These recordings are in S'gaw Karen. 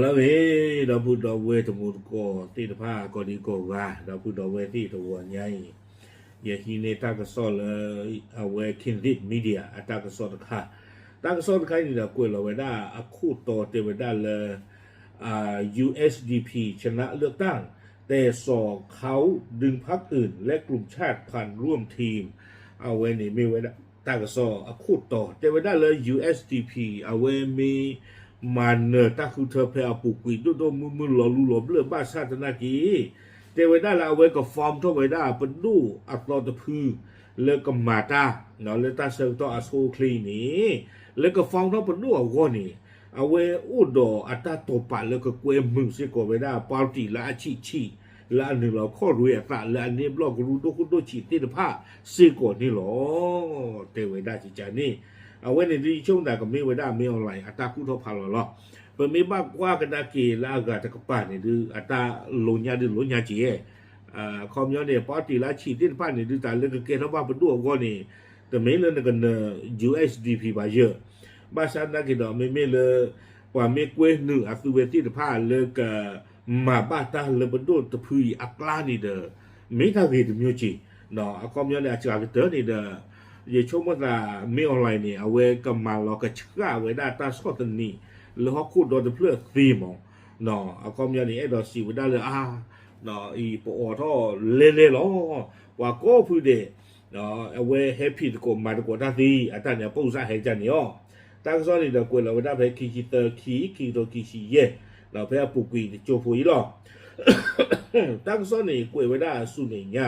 လၢအဂ့ၤ ဒီပုၢ်ဒီဝဲၢ်တံၤသကိးသ့ၣ်တဖၣ် ကိးဒံကိးဂၤ ဒီပုၢ်ဒီဝဲၢ်သ့ၣ်တဂီၤညါအံၤ, ယဟံးန့ၢ်တၢ်ကစီၣ်လၢ အဝဲ Kindit Media အတၢ်ကစီၣ်တခါ, တၢ်ကစီၣ်တခါအံၤန့ၣ်ဒီး ကွဲးလီၤဝဲဒၣ်အခိၣ်တီတဲဝဲဒၣ်လၢ USDP ชนะเลือกตั้ง แต่ส.ขาวดึงพรรคอื่น และกลุ่มชาติพันธุ์ร่วมทีม အဝဲန့ၣ်မ့ၢ်ဝဲဒၣ်တၢ်ကစီၣ်အခိၣ်တီ တဲဝဲဒၣ်လၢ USDP အဝဲမ့ၢ်မၤနၢၤတၢ်ဃုထၢဖဲအပူၤကွံာ် ဒိၣ်ဒိၣ်မုၢ်မုၢ် လီၤလူလီၤဘျၢၣ် ဘၣ်ဆၣ်သနာ်က့ တဲဝဲဒၣ်လၢအဝဲက form ထီၣ်ဝဲဒၣ်ပဒိၣ်အသီတဖု လၢကမၤတၢ် လၢတၢ်ဆၢကတီၢ်အဆိအချ့အံၤန့ၣ် လၢက form ထီၣ်ပဒိၣ်အဂီၢ်န့ၣ် အဝဲအိၣ်ဒီးအတၢ်တိာ်ပာ်လၢကကွဲမုာ်စ့ၢ်ကီးဝဲဒၣ် party လၢအဆံးဆံး လၢအနုာ်လီၤခီၣ်ရ့အသး လၢအန့ၢ်ဘျီၣ်ကရူၢ်ဒိၣ်ခိၣ်ဒိၣ်ဆံးသ့ၣ်တဖၣ်စ့ၢ်ကီးန့ၣ်လီၤ. တဲဝဲဒၣ်ကကန့ၣ် အဝဲန့ၣ်ဒ်ယဆိကမိၣ်သးကမ့ၢ်ဝဲဒၣ် မင်းအောင်လှိုင် အတၢ်ကူၣ်ထီၣ်ဖးလီၤလီၤ. ပမ့ၢ်ဘၣ်ကွၢ်ကဒါက့ၤလၢအဂၤတကပၤန့ၣ်ဒုး အတၢ်လိညါဒုးလိညါက့ၤ အခီပညီန့ၣ် party လၢအဆံးသ့ၣ်တဖၣ်န့ၣ်ဒုး တၢ်လၢကကဲထီၣ်ဘၣ်ပဒိၣ်အဂီၢ်န့ၣ် တမ့ၢ်လၢနကနၢၤ USDP ဘၣ်ယၢ်, ဘၣ်ဆၣ်သနာ်က့ဒီး မ့မ့ၢ်လၢ ပှၤမ့ၢ်ကွဲနုာ်အသုဝဲသ့ၣ်တဖၣ်လၢကမၤဘၣ်တၢ်လၢပဒိၣ်တဖုအံၤအကျါန့ၣ်ဒီး မ့ၢ်တၢ်ဂ့ၤတမျိုးက့ၤ, အခီပညီန့ၣ် အစှၤကတၢၢ်န့ၣ်ဒီး ယဆိကမိၣ်သး မင်းအောင်လှိုင် န့ၣ် အဝဲကမၤလီၤကဆှၣ်ဝဲဒၣ်တၢ်ဆီၣ်သနံး လၢဟီၣ်ခိၣ်ဒီတဖျၢၣ်သ့မး, အခီပညီန့ၣ် အဲၣ်ဒိးစံးဝဲဒၣ်လၢ အါ အံၤပအိးထီၣ်လဲလဲလီၤ, ပှၤကိးဖုဒဲး အဝဲဟဲဖံးသကိးမၤသကိးတၢ်သ့ အတၢ်န့ၣ် အပိၢ်စၢ်ဟဲကန့ၣ်အီၤ, တၢ်ကစီၣ်န့ၣ်ဒီးကွဲးလီၤဝဲဒၣ်ဖဲခံဆံသၢ ခံ ခံကထိခံဆံယဲၢ် ဒီးဖဲအပူၤကွံာ်တကၠိဖိအံၤလီၤ. တၢ်ကစီၣ်န့ၣ်ကွဲးဝဲဒၣ်ဆူမဲာ်ညါ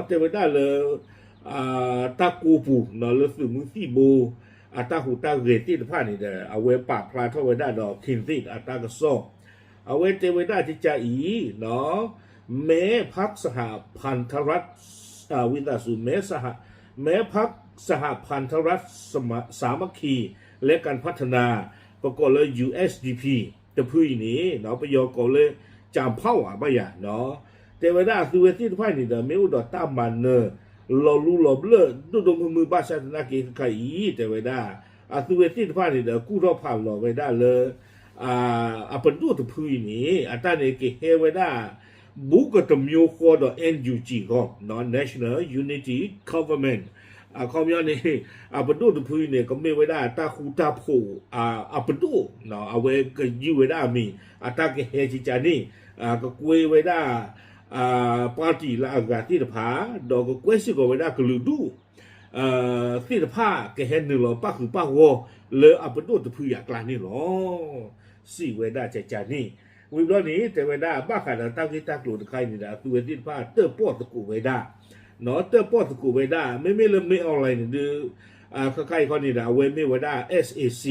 တဲဝဲဒၣ်လၢ တၢ်ကိးပူၤ လၢသုးမုၢ်သံၣ်ဘိ အတၢ်ဟူးတၢ်ဂဲၤသ့ၣ်တဖၣ်န့ၣ်ဒီး အဝဲပာ်ဖျါထီၣ်ဝဲဒၣ်ဒီး Kindit အတၢ်ကစီၣ်, အဝဲတဲဝဲဒၣ်ကကအံၤ แม้พรรคสหพันธรัฐ ဝံသးစူၤ แม้สห แม้พรรคสหพันธรัฐ สามัคคีและการพัฒนา ပကိးလၢ USDP တဖုအံၤန့ၣ် ပယီၤကိးလၢ ကြံဖဝ် ဘၣ်ယၤ တဲဝဲဒၣ်အသုဝဲသ့ၣ်တဖၣ်န့ၣ်ဒီး မ့ၢ်အိၣ်ဒီးတၢ်မၤနၢၤ လီၤလူလီၤဘျၢၣ် ဒိၣ်ဒိၣ်မုၢ်မုၢ် ဘၣ်ဆၣ်သနာ်က့ခဲခါအံၤ တဲဝဲဒၣ် အသုဝဲသ့ၣ်တဖၣ်န့ၣ်ဒီး ကူၣ်ထီၣ်ဖးလီၤဝဲဒၣ်လၢ အပဒိၣ်တဖုအံၤန့ၣ် အတၢ်န့ၣ်ကဟဲဝဲဒၣ် ဘူးကတမျိုးဃီဒီး NUG ဃီ National Unity Government အခီပညီန့ၣ် အပဒိၣ်တဖုအံၤန့ၣ် ကမ့ၢ်ဝဲဒၣ်တၢ်ဃူတၢ်ဖိးအပဒိၣ်, အဝဲကယုၢ်ဝဲဒၣ်အမံၤ အတၢ်ကဟဲကကန့ၣ် ကကွဲဝဲဒၣ် party လၢအဂၤသ့ၣ်တဖၣ် ဒီးကကွဲစ့ၢ်ကီးဝဲဒၣ်ကလုာ်ဒူၣ် သ့ၣ်တဖၣ်ကဟဲနုာ်လီၤပၣ်ဃုာ်ပၣ်ဂီၢ်လၢအပဒိၣ်တဖုအံၤအကျါန့ၣ်လီၤ. စံးဝဲဒၣ်ကကန့ၣ်, ဝံၤဘျီန့ၣ် တဲဝဲဒၣ်ဘၣ်ဃးဒီးတၢ်ဂ့ၢ်တၢ်ကျိၤတခါအံၤန့ၣ်ဒီး အသုဝဲသ့ၣ်တဖၣ်တၢၣ်ပီၣ်သကိးဝဲဒၣ်, တၢၣ်ပီၣ်သကိးဝဲဒၣ် မ့မ့ၢ်လၢ မင်းအောင်လှိုင် န့ၣ်ဒုး ခဲခါအံၤခီန့ၣ်ဒီး အဝဲမ့ၢ်ဝဲဒၣ် SAC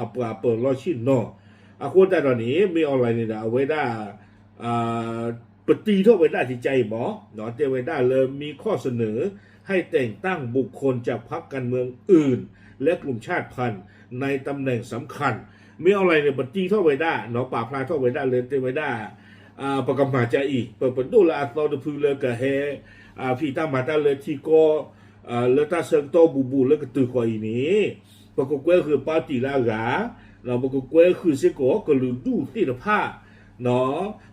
အပှၤပၢၤလီၢ်ဆ့ၣ်နီၤ, အဃိသတးဒီးန့ၣ် မင်းအောင်လှိုင် န့ၣ်ဒီး အဝဲဒၣ် ပတံထီၣ်ဝဲဒၣ်ကကအံၤမး, တဲဝဲဒၣ်လၢ มีข้อเสนอให้แต่งตั้งบุคคลจากพรรคการเมืองอื่น และกลุ่มชาติพันธุ์ในตำแหน่งสำคัญ မင်းအောင်လှိုင် န့ၣ် ပတံထီၣ်ဝဲဒၣ် ပာ်ဖျါထီၣ်ဝဲဒၣ်လၢတဲဝဲဒၣ် ပကမၤကကအံၤ ပပဒိၣ်လၢအသီတဖုလၢကဟဲ ဖံးတၢ်မၤတၢ်လၢထံကီၢ် လၢတၢ်ဆၢကတီၢ်ဘူးဘူးလၢကတုၤဃီၤအံၤန့ၣ် ပကကွဲဃုာ် party လၢအဂၤ, ပကကွဲဃုာ်စ့ၢ်ကီးကလုာ်ဒူၣ်သ့ၣ်တဖၣ်,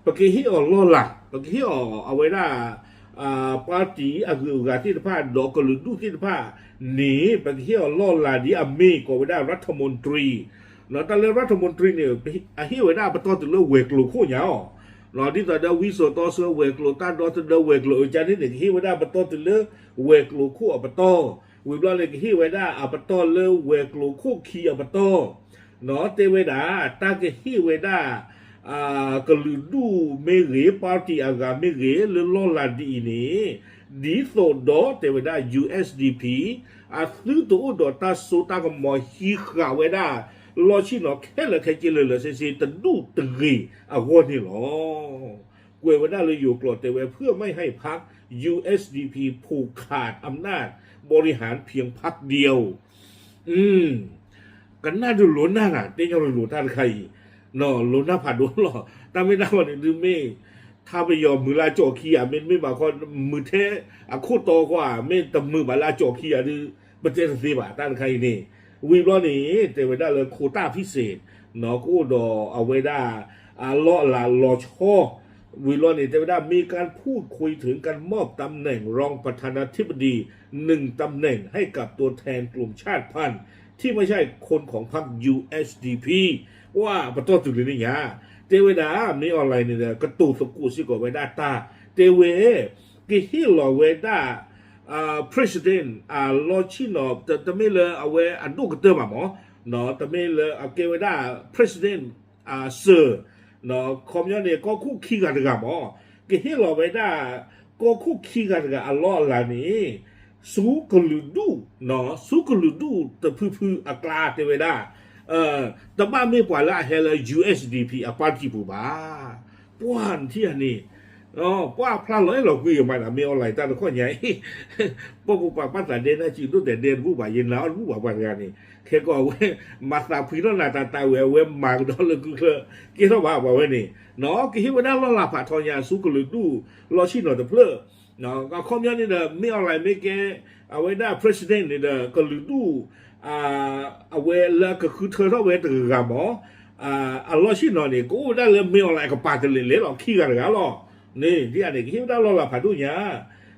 ပကဟ့ၣ်အီၤလီၢ်လၤ, ပကဟ့ၣ်အီၤအဝဲဒၣ် party အဂုၤအဂၤသ့ၣ်တဖၣ် ဒီးကလုာ်ဒူၣ်သ့ၣ်တဖၣ်န့ၣ် ပကဟ့ၣ်အီၤလီၢ်လၤဒ်အမ့ၢ်ကိးဝဲဒၣ် รัฐมนตรี, တၢ်လၢ รัฐมนตรี န့ၣ် အဟ့ၣ်ဝဲဒၣ်အပတီၢ်တုၤလၢဝဲၤကျိၤခိၣ်ညါအီၤ, ဒ်သိးဒီးဝံစိာ်တီဆှၢဝဲၤကျိၤ တၢ်ဒီသဒၢဝဲၤကျိၤ အကန့ၣ်န့ၣ် ကဟ့ၣ်ဝဲဒၣ်အပတီၢ်တုၤလၢဝဲၤကျိၤခိၣ်အပတီၢ်, ဝံၤဘျီန့ၣ် ကဟ့ၣ်ဝဲဒၣ်အပတီၢ်လၢဝဲၤကျိၤခိၣ်ခံအပတီၢ်, တဲဝဲဒၣ် တၢ်ကဟ့ၣ်ဝဲဒၣ် ကလုာ်ဒူၣ်မ့ၢ်ဂ့ၤ party အဂၤမ့ၢ်ဂ့ၤ လၢလီၢ်လၤဒ်အံၤန့ၣ် ဒ်သိးဒီးတဲဝဲဒၣ် USDP အသုတအိၣ်ဒီးတၢ်စိတၢ်ကမီၤဟံးဃာ်ဝဲဒၣ် လီၢ်ဆ့ၣ်နီၤခဲလၢာ်ခဲဆ့လၢာ်လၢာ်ဆ့ဆ့တဒူၣ်တဂ့ၤအဂီၢ်န့ၣ်လီၤ. ကွဲးဝဲဒၣ်လၢယိၤကျိာ်တဲဝဲ เพื่อไม่ให้พรรค USDP ผูกขาดอำนาจบริหารเพียงพรรคเดียว ကနၣ်ဒုးလိၤနၢ်နၤ တဲညီလိၤလိၤတၢ်တခါအံၤ, လိၤနၢ်ဖးဒိၣ်လီၤ. တၢ်မ့ၢ်တၢ်ဂီၤန့ၣ်ဒုးမ့ၢ် ထါပယီၤမုၢ်လၢကၠီၣ်ခံဂၤ မ့တမ့ၢ်ဘၣ်ခီ မုၢ်ထဲအခိၣ်တီဃီဧါ မ့ၢ်တမုာ်ဘၣ်လၢအကၠီၣ်ခံဂၤဒုး ပတဲတသ့ဘၣ်တၢ်တခါအံၤန့ၣ်, ဝံၤဘျီန့ၣ် တဲဝဲဒၣ်လၢ quota ဖိစ့ၣ် ကအိၣ်ဒီးအဝဲဒၣ် အလီၢ်အလၤလီၤဆီ ဝံၤဘျီန့ၣ် တဲဝဲဒၣ် มีการพูดคุยถึงการมอบตำแหน่งรองประธานาธิบดี หนึ่งตำแหน่ง ให้กับตัวแทนกลุ่มชาติพันธุ์ที่ไม่ใช่คนของพรรค ยู เอส ดี พี ဝဲ ပတီၢ်တုၤလၢန့ၣ်ညါ တဲဝဲဒၣ် မင်းအောင်လှိုင် န့ၣ်ဒီး ကတိၤသကိးစ့ၢ်ကီးဝဲဒၣ်တၢ် တဲဝဲ ကဟ့ၣ်လီၤဝဲဒၣ် president အလီၢ်ဆ့ၣ်နီၤ တမ့ၢ်လၢအဝဲအဒိၣ်ကတၢၢ်ဘၣ်မး, တမ့ၢ်လၢအကဲဝဲဒၣ် president စၢၤ ခီပညီန့ၣ် ကီၢ်ခိၣ်ခံဂၤတဂၤမး, ကဟ့ၣ်လီၤဝဲဒၣ် ကီၢ်ခိၣ်ခံဂၤတဂၤအလီၢ်အလၤန့ၣ် ဆူကလုာ်ဒူၣ်, ဆူကလုာ်ဒူၣ်တဖုဖုအကျါတဲဝဲဒၣ်, တဘၣ်မ့ၢ်ပှၤလၢအဟဲလၢ ယူ เอส ดี พี အ party ပူၤဘၣ်. ပှၤနထံၣ်ဧါန့ၣ်, ပှၤဖျါလီၤအဲၣ်လီၤကွံမးန့ၣ် မင်းအောင်လှိုင် တၢ်တခီညါအံၤ, ပှၤပှၤပာ်သးဒဲနၢ်စုဒိၣ်တဲဒဲတဘူၣ်ဘၣ် ယနၤအီၣ်တဘူၣ်ဘၣ်ပှၤတဂၤန့ၣ်, ခဲကီးအဝဲ မၤသးဖှံထီၣ်နၤတၢ်တၢ်ဝဲ အဝဲမၤကဒီးလၢကုချၢ ကဲထီၣ်ဘၣ်ပှၤဝဲန့ၣ်, ကဟ့ၣ်ဝဲဒၣ်လီၢ်လၤဖးထီညါဆူကလုာ်ဒူၣ်လီၢ်ဆ့ၣ်နီၤတဖျၢၣ် အခီပညီန့ၣ်ဒီး မင်းအောင်လှိုင် မ့ၢ်ကဲ အဝဲဒၣ် president န့ၣ်ဒီး ကလုာ်ဒူၣ် အဝဲလၢအကဃုထၢထီၣ်ဝဲတဂၤဂၤမး, အလီၢ်ဆ့ၣ်နီၤန့ၣ် ကအိၣ်ဝဲဒၣ်လၢ မင်းအောင်လှိုင် အကပၤတလဲၤလဲၤလီၤ ခံဂၤတဂၤလီၤ. န့ၣ်ဒ်န့ၣ် ကဟ့ၣ်ဝဲဒၣ်လီၢ်လၤဖးဒိၣ်ညါ,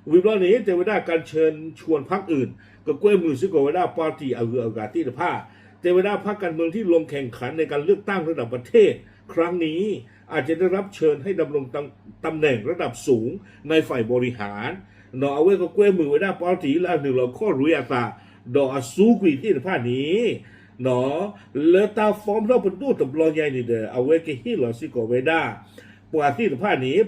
ဝံၤဘျီန့ၣ် တဲဝဲဒၣ် การเชิญชวนพรรคอื่น ကကွဲမုာ်စ့ၢ်ကီးဝဲဒၣ် party အဂုၤအဂၤသ့ၣ်တဖၣ်, တဲဝဲဒၣ် พรรคการเมืองที่ลงแข่งขันในการเลือกตั้งระดับประเทศครั้งนี้ อาจจะได้รับเชิญให้ดำรงตำแหน่งระดับสูงในฝ่ายบริหาร အဝဲကကွဲမုာ်ဝဲဒၣ် party လၢအနုာ်လီၤခီၣ်ရ့အသး ဒီးအစူးကွံာ်သ့ၣ်တဖၣ်န့ၣ်, လၢတၢ် form ထီၣ်ပဒိၣ်တဘျီညါအံၤန့ၣ်ဒီး အဝဲကဟ့ၣ်လီၤစ့ၢ်ကီးဝဲဒၣ် ပှၤသ့ၣ်တဖၣ်န့ၣ်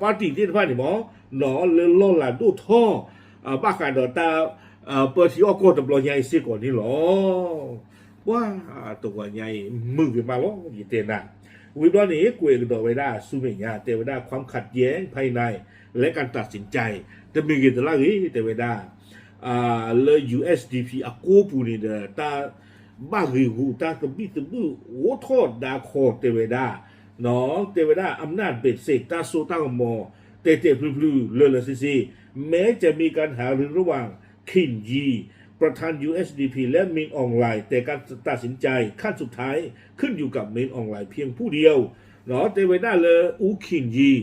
party သ့ၣ်တဖၣ်န့ၣ်မး, လၢလီၢ်လၤဒိၣ်ထီၣ် ဘၣ်ဃးဒီးတၢ် ပၢထံအီၣ်ကီၢ်တဘျီညါအံၤစ့ၢ်ကီးန့ၣ်လီၤ. ပှၤတဂီၤညါအံၤ မုာ်ဂ့ၤမးလီၤ ယတဲနၤ, ဝံၤဘျီန့ၣ် ကွဲးကဒီးဝဲဒၣ်ဆူမဲာ်ညါ တဲဝဲဒၣ် ความขัดแย้งภายในและการตัดสินใจ တမံၤဂ့ၤတလါဂ့ၤ တဲဝဲဒၣ် လၢ ယူ เอส ดี พี အကိပူၤန့ၣ်ဒီး တၢ်ဘၣ်ဂံာ်ဂူာ် တၢ်သဘံၣ်သဘုၣ် အိၣ်ထီၣ်ဒါခီၣ်တဲဝဲဒၣ်, တဲဝဲဒၣ် อำนาจเบ็ดเสร็จ တၢ်စိတၢ်ကမီၤ တဲာ်တဲာ်ဖျုးဖျုး လၢာ်လၢာ်ဆ့ဆ့, แม้จะมีการหารือระหว่าง คินยี ประธาน ยู เอส ดี พี และ มิน ออง หลาย แต่การตัดสินใจขั้นสุดท้าย ขึ้นอยู่กับ มิน ออง หลาย เพียงผู้เดียว တဲဝဲဒၣ်လၢ အူ คินยี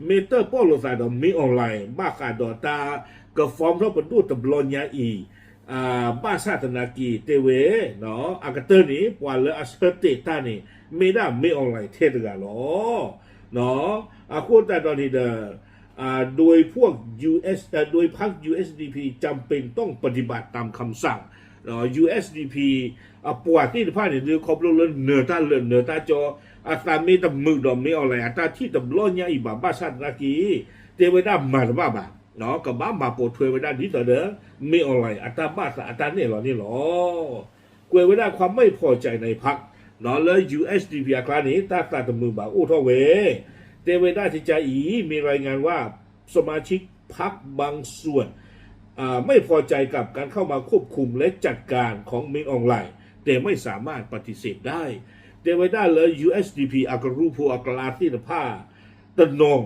မ့ၢ်တၢၣ်ပီၣ်လိာ်သးဒီး မင်းအောင်လှိုင် ဘၣ်ဃးဒီးတၢ်က form ထီၣ်ပဒိၣ်တဘျီညါအံၤ, ဘၣ်ဆၣ်သနာ်က့ တဲဝဲ အကတၢၢ်န့ၣ် ပှၤလၢအဆၢတဲာ်တၢ်န့ၣ် မ့ၢ်ဒၣ် မင်းအောင်လှိုင် ထဲတဂၤလီၤ. အဃိသတးဒီးန့ၣ်ဒီး โดยพวก ยู เอส เอ่อ โดยพรรค ยู เอส ดี พี จำเป็นต้องปฏิบัติตามคำสั่ง ယူ เอส ดี พี အပှၤသ့ၣ်တဖၣ်န့ၣ် ဒ်ခီဖျိလၢနၢၤတၢ်လၢာ်နၢၤတၢ်ကၠီ, အသးမ့ၢ်တမုာ်ဒီး မင်းအောင်လှိုင် အတၢ်ထံၣ်တဘျီညါအံၤဘၣ် ဘၣ်ဆၣ်သနာ်က့ တဲဝဲဒၣ်မၤတဘၣ်ဘၣ်, ကဘၣ်မၤပိာ်ထွဲဝဲဒၣ်ဒ်သိးဒီး မင်းအောင်လှိုင် အတၢ်ဘၣ်သးအတၢ်နဲၣ်လီၤန့ၣ်လီၤ. ကွဲးဝဲဒၣ် ความไม่พอใจในพรรค လၢ ယူ เอส ดี พี အကျါန့ၣ် တၢ်သးတမုာ်ဘၣ်အိၣ်ထီၣ်ဝဲ, တဲဝဲဒၣ် ကကါအံၤ มีรายงานว่า สมาชิกพรรคบางส่วน ไม่พอใจกับการเข้ามาควบคุมและจัดการของ มิน ออง หลาย แต่ไม่สามารถปฏิเสธได้ တဲဝဲဒၣ်လၢ ယူ เอส ดี พี အကရူၢ်ဖိအကျါသ့ၣ်တဖၣ် တနီၤ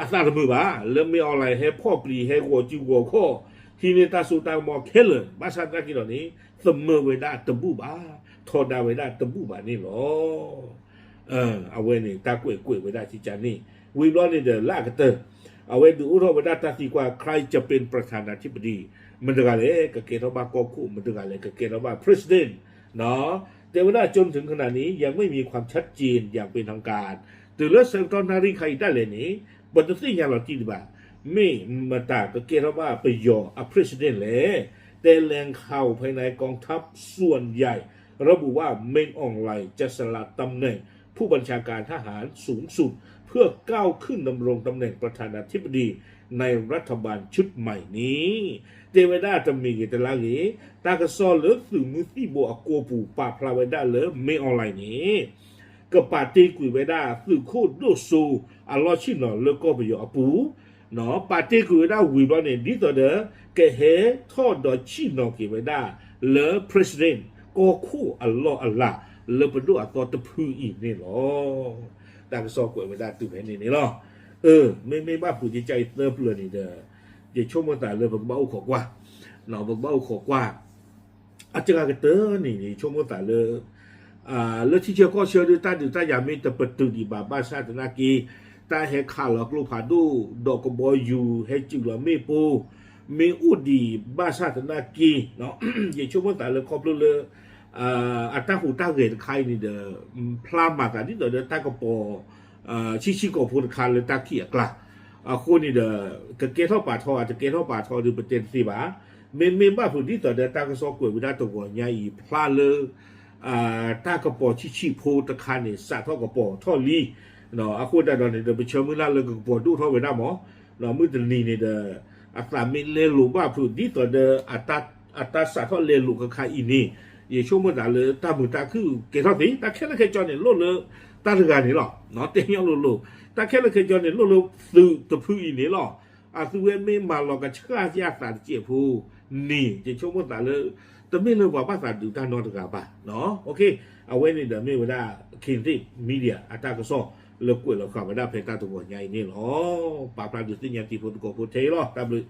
အသးတမုာ်ဘၣ် လၢ မင်းအောင်လှိုင် ဟဲဖီၣ်ပျံၤ ဟဲဂီၤစုဂီၤခီၣ် ဟံးန့ၢ်တၢ်စိတၢ်ကမီၤခဲလၢာ် ဘၣ်ဆၣ်သနာ်က့ဒီးန့ၣ် သမၢဝဲဒၣ်တဘူၣ်ဘၣ်, ထီဒါဝဲဒၣ်တဘူၣ်ဘၣ်န့ၣ်လီၤ. အဝဲန့ၣ် တၢ်ကွဲးကွဲးဝဲဒၣ်ကကါန့ၣ်, ဝံၤဘျီန့ၣ်ဒီးလၢအကတၢၢ် အဝဲဒုးအိၣ်ထီၣ်ဝဲဒၣ်တၢ်သံကွၢ် ใครจะเป็นประธานาธิบดี မတၤတဂၤလဲၣ် ကကဲထီၣ်ဘၣ်ကီၢ်ခိၣ် မတၤတဂၤလဲၣ် ကကဲထီၣ်ဘၣ် president တဲဝဲဒၣ် จนถึงขณะนี้ยังไม่มีความชัดเจนอย่างเป็นทางการ တုၤလၢဆၢကတီၢ်နၣ်ရံၣ်ခါအံၤဒၣ်လဲာ်န့ၣ် ပတသ့ၣ်ညါလီၤတံၢ်ဒံးဘၣ်, မ့ၢ်မတၤကကဲထီၣ်ဘၣ်ပယီၤအ president လဲၣ်. แต่แหล่งข่าวภายในกองทัพส่วนใหญ่ระบุว่า มิน ออง หลาย จะสละตำแหน่งผู้บัญชาการทหารสูงสุด เพื่อก้าวขึ้นดำรงตำแหน่งประธานาธิบดีในรัฐบาลชุดใหม่นี้ တဲဝဲဒၣ်တမံၤဂ့ၤတလါဂ့ၤ တၢ်ကစီၣ်လၢသုးမုၢ်သံၣ်ဘိအကိပူၤ ပာ်ဖျါဝဲဒၣ်လၢ မင်းအောင်လှိုင် န့ၣ် ကပာ်တ့ၢ်ကွံာ်ဝဲဒၣ်သုးခိၣ်ဒိၣ်စိအလီၢ်ဆ့ၣ်နီၤလၢကီၢ်ပယီၤအပူၤ, ပာ်တ့ၢ်ကွံာ်ဝဲဒၣ်ဝံၤဘျီန့ၣ် ဒ်သိးဒီး ကဟဲထီၣ်ဒီးဆ့ၣ်နီၤက့ၤဝဲဒၣ်လၢ president ကီၢ်ခိၣ်အလီၢ်အလၤ လၢပဒိၣ်အသီတဖုအံၤန့ၣ်လီၤ. တၢ်ကစီၣ်ကွဲးဝဲဒၣ်တုၤဖဲန့ၣ်န့ၣ်လီၤ. အၢ မ့မ့ၢ်ဘၣ်ဖုးကကါအံၤသၢပျၢၤန့ၣ်ဒီး ယဆိကမိၣ်သးလၢပကဘၣ်အိၣ်ခိးကွၢ်, ပကဘၣ်အိၣ်ခိးကွၢ် အစှၤကတၢၢ်န့ၣ် ယဆိကမိၣ်သးလၢ လၢထံဆၢကီၢ်ဆၢဒုး တၢ်ဒုးတၢ်ယၤမ့ၢ်တပတုာ်ဒံးဘၣ် ဘၣ်ဆၣ်သနာ်က့ တၢ်ဟဲခးလီၤကျိဖးဒိၣ် ဒီးကဘီယူၤဟဲစုးလီၤမ့ၣ်ပိၢ် မ့ၢ်အိၣ်ဒံးဘၣ်ဆၣ်သနာ်က့ ယဆိကမိၣ်သးလၢခီဖျိလၢ အတၢ်ဟူးတၢ်ဂဲၤတခါအံၤန့ၣ်ဒီး ဖျါမၤသးဒ်သိးဒီးတၢ်ကပီၤ ဆံးဆံးကိာ်ဖိတခါလၢတၢ်ခံးအကျါ အဃိန့ၣ်ဒီး ကကဲထီၣ်ပာ်ထီ တကဲထီၣ်ပာ်ထီဒီး ပတဲတသ့ဘၣ်. မ့မ့ၢ်ဘၣ်ဖုးဒ်သိးဒီးတၢ်ကစီၣ်ကွဲးဝဲဒၣ်တဂီၤညါအံၤ ဖျါလၢ တၢ်ကပီၤဆံးဆံးဖိတခါန့ၣ် စးထီၣ်ကပီၤထီၣ်လံ. အဃိသတးဒီးန့ၣ်ဒီး ပဆၢမုၢ်လၢ်လၢကကပီၤဒိၣ်ထီၣ်ဝဲဒၣ်မး, မုၢ်တနံၤန့ၣ်ဒီး အသးမ့ၢ်လဲလိာ်ဘၣ်ဖုးဒ်သိးဒီး အတၢ်စးထီၣ်လဲလိာ်ခါခါအံၤန့ၣ် ယဆိကမိၣ်သးလၢတၢ်မုာ်တၢ်ခုၣ်ကဲထီၣ်သ့, တၢ်ခဲလၢာ်ခဲဆ့န့ၣ် လိၣ်လၢတၢ်တဂၤန့ၣ်လီၤ. တဲညီလိၤလိၤ, တၢ်ခဲလၢာ်ခဲဆ့န့ၣ် လိၣ်လၢသုးတဖုအံၤန့ၣ်လီၤ. အသုဝဲမ့ၢ်မၤလီၤကဆှၣ်ယၢ်သးတစဲးဖိန့ၣ် ယဆိကမိၣ်သးလၢ တမ့ၢ်လၢပှၤဘၣ်သးဒုးတၢ်နီတဂၤဘၣ်. အဝဲန့ၣ်ဒီးမ့ၢ်ဝဲဒၣ် Kingthip Media အတၢ်ကစီၣ်လၢကွဲးလီၤဃာ်ဝဲဒၣ်ဖဲတၢ်တဂီၤညါအံၤန့ၣ်လီၤ. ပာ်ဖျါဒုးသ့ၣ်ညါတံၤဖိသကိးဖိထဲအံၤလီၤ. တၢ်ဘျုး